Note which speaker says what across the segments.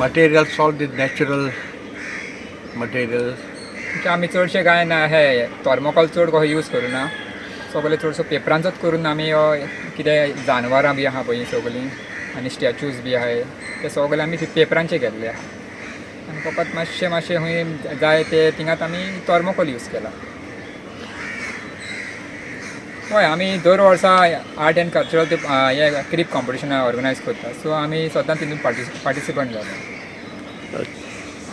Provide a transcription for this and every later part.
Speaker 1: Materials, all the natural materials.
Speaker 2: म्हणजे आमी चडशे कांय ना, हे थर्मोकॉल चड कसो यूज करुना. सगळे चडसो पेपरांचोच करून आमी हो कितें जानवरां बी आहा पळय सगळीं आनी स्टॅच्यूज बी आहाय, ते सगळे आमी पेपरांचे केल्ले आहा. आनी फकत मातशें मातशें खंय जाय ते थिंगात आमी थर्मोकॉल यूज केला. हय, आमी दर वर्सा आर्ट एंड कल्चरल ते हे क्रिप कॉम्पिटिशनां ऑर्गनायज करता. सो आमी सदांच तितून पार्टिसिपंट जाता.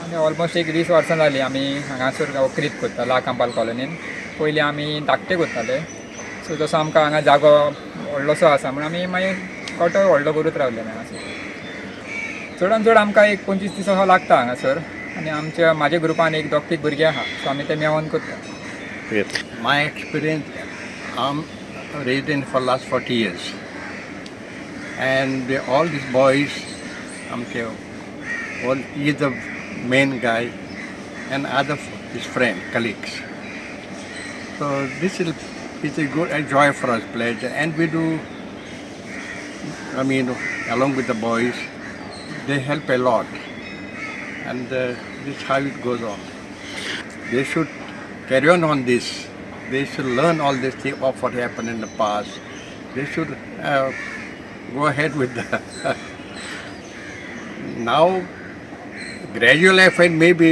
Speaker 2: आनी ऑलमोस्ट एक 20 वर्सां जालीं आमी हांगासर क्रिप करता ला कांपाल कॉलनीन. पयलीं आमी धाकटे करताले. सो जसो आमकां हांगा जागो व्हडलोसो आसा म्हूण आमी मागीर गोटो व्हडलो करूत रावले हांगासर. चडान चड आमकां एक 25 दीस असो लागता हांगासर. आनी आमच्या म्हाज्या ग्रुपान एक दोग तीग भुरगे आहा, सो आमी ते मेळोन करता.
Speaker 1: My experience, I'm a resident for last 40 years. And all these boys, okay, all he is the main guy and other his friend, colleagues. So this is a good a joy for us, pleasure. And we do, I mean, along with the boys, they help a lot. And this is how it goes on. They should carry on this. They should learn all this thing of what happened in the past. They should go ahead with the now gradually I find maybe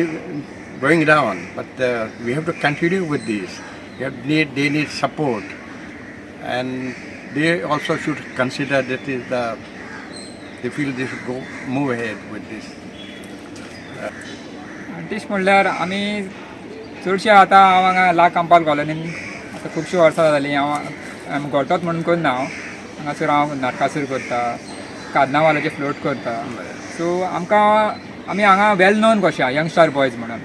Speaker 1: going down, but we have to continue with this. They need support, and they also should consider that is the they feel they should go move ahead with this.
Speaker 2: Artist म्हणल्यार आमी चडशे आतां हांव हांगा ला कांपाल कॉलनीन आतां खुबशीं वर्सां जालीं. हांव गोटोच म्हणून करना, हांव हांगासर हांव नरकासूर करता, कार्नावालाचे फ्लोट करता. सो आमकां आमी हांगा वेल नोन कशे यंगस्टार बॉयज म्हणून.